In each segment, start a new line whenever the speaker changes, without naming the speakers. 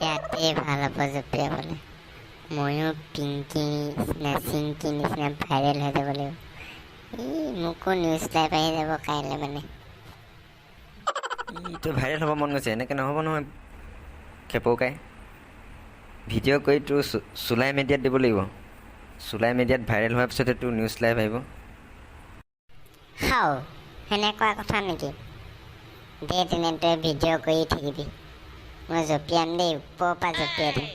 ইয়াতে ভাল হ'ব জঁপিয়াবলৈ। ময়ো পিংকি নিচিনা, চিংকি নিচিনা ভাইৰেল হৈ যাব লাগিব। ই মোকো নিউজ লাইভ আহি যাব কাইলৈ মানে।
ই তোৰ ভাইৰেল হ'ব মন গৈছে, এনেকৈ নহ'ব নহয় খেপৌকাই। ভিডিঅ' কৰি তোৰ চোলাই মিডিয়াত দিব লাগিব। চোলাই মিডিয়াত ভাইৰেল হোৱাৰ পিছতে তোৰ নিউজ লাইভ আহিব।
হাও, সেনেকুৱা কথা নেকি? দে তেনে, তই ভিডিঅ' কৰি থাকিবি, মই জঁপিয়াম দেই। ওপৰৰ পৰা জঁপিয়াই দিম,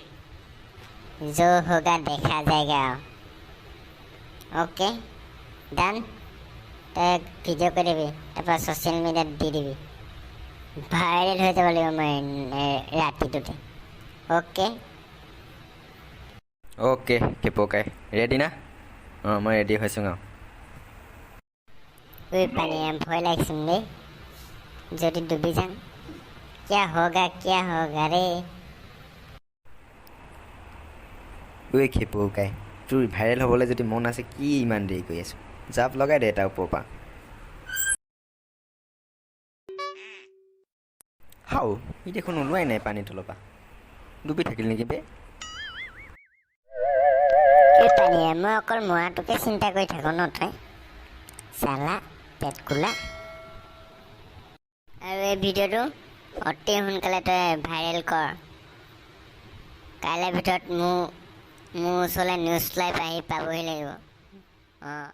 जो होगा देखा जाएगा। অ'কে, ডান। তই ভিডিঅ' কৰি দিবি, তাৰপৰা ছ'চিয়েল মিডিয়াত দি দিবি। ভাইৰেল হৈ যাব লাগিব মই ৰাতিটোতে। অ'কে।
অ'কে খেপৌকাই, ৰেডি না? অঁ, মই ৰেডি হৈছোঁ আৰু।
ঐ পানীৰাম, ভয় লাগিছে দেই। যদি ডুবি যাম, क्या होगा, क्या होगा ৰে?
ঐ খেপৌকাই, তোৰ ভাইৰেল হ'বলৈ যদি মন আছে, কি ইমান দেৰি কৰি আছ? জাপ লগাই দে এটা ওপৰৰ পৰা। হাও, ই দেখোন ওলোৱাই নাই পানী তলৰ পৰা। ডুবি থাকিল নেকি বে?
ঐ পানীৰাম, মই অকল মৰাটোকে চিন্তা কৰি থাকোঁ ন তই? চালা পেট কোলা। আৰু এই ভিডিঅ'টো অতি সোনকালে তই ভাইৰেল কৰ। কাইলৈ ভিতৰত মোৰ ওচৰলৈ নিউজ লাইভ আহি পাবহি লাগিব। অঁ।